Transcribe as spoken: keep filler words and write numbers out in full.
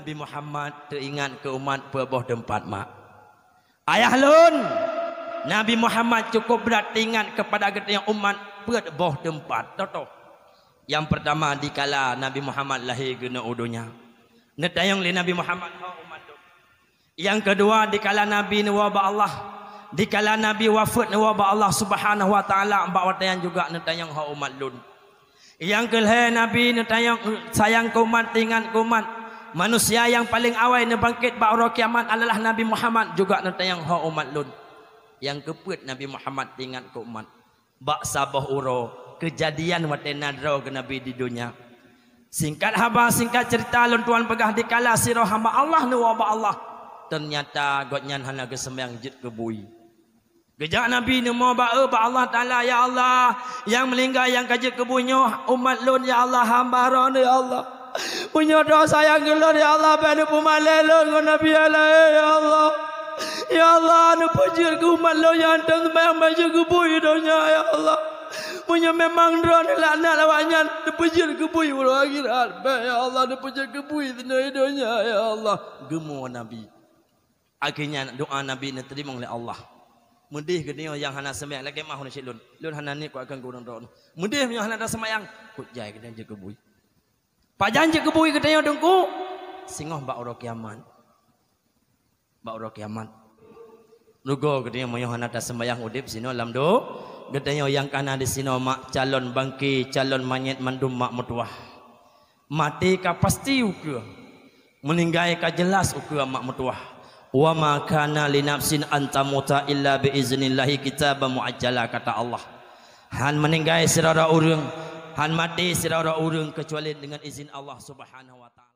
Nabi Muhammad teuingat keu umat peuet boh teumpat, mak. Ayah lôn, Nabi Muhammad cukup brat teuingat keupada geutanyoe umat peuet boh teumpat. Contoh, nyang peurtama dikala Nabi Muhammad lahé keunoe u donya, neutanyong lé Nabi Muhammad, "Ho umat lôn." Nyang keudua, dikala Nabi neuwoe bak Allah, dikala Nabi wafeuet neuwoe bak Allah Subhanahu wa Taala, bak watée nyan juga neutanyong, "Ho umat lôn." Nyang keulhée, Nabi neutanyong sayang keu umat, teuingat keu umat. Manusia nyang paleng awai neubangkét bak uroe kiamat adalah Nabi Muhammad, juga neutanyong, "Ho umat lôn." Nyang keupeuet, Nabi Muhammad teuingat keu umat. Bak saboh uroe, keujadian watée na droe geunabi di donya. Singkat haba, singkat ceurita, lôn tuan peugah dikala sidroe hamba Allah neuwoe bak Allah, teunyata gobnyan hana geuseumbahyang jeuet keu bui. Geujak Nabi neumoe ba-, bak Allah Taala, "Ya Allah, nyang meuninggai nyang ka jeuet keu bui nyoe umat lôn, ya Allah, hamba Droeneuh, ya Allah. Meunyoe droe sayang keu lôn, ya Allah, bék neupeumalée lôn ngon Nabi nyang laén, ya Allah. Ya Allah, neupeujeuet keu umat lôn nyang hantom seumbahyang bék jeuet keu bui donya, ya Allah. Meunyoe memang Droeneuh laknat awaknyan, neupeujeuet keu bui uroe akhirat, bék, ya Allah, neupeujeuet keu bui sinoe donya, ya Allah." Geumoe Nabi. Akhirnya doa Nabi neuteurimong lé Allah. Meudeh geutanyoe nyang hana seumbahyang, lagée meu'ah uneuen cit lôn. Lôn hana niet kuat keu ureuëng droeneuh. Meudeh meunyoe hana taseumayang, kujai geutanyoe jeuet keu bui. Pajan jeuet keu bui geutanyoe Teungku? Singoh bak uroe kiamat. Bak uroe kiamat. Rugoe geutanyoe meunyoe hana taseumayang udeb sinoe lam do-, geutanyoe nyang kana disinoe mak calon bangke, calon manyét mandum mak meutuwah. Maté ka pasti ukeue. Meuninggai ka jeulaih ukeue mak meutuwah. "Wa ma kana li nafsin an tamuta illa bi iznillahi kitaban muajjala," kata Allah. Han meuninggai sidroe-droe ureuëng, han maté sidroe-droe ureuëng keucuali deungon izin Allah Subhanahu wa Taala.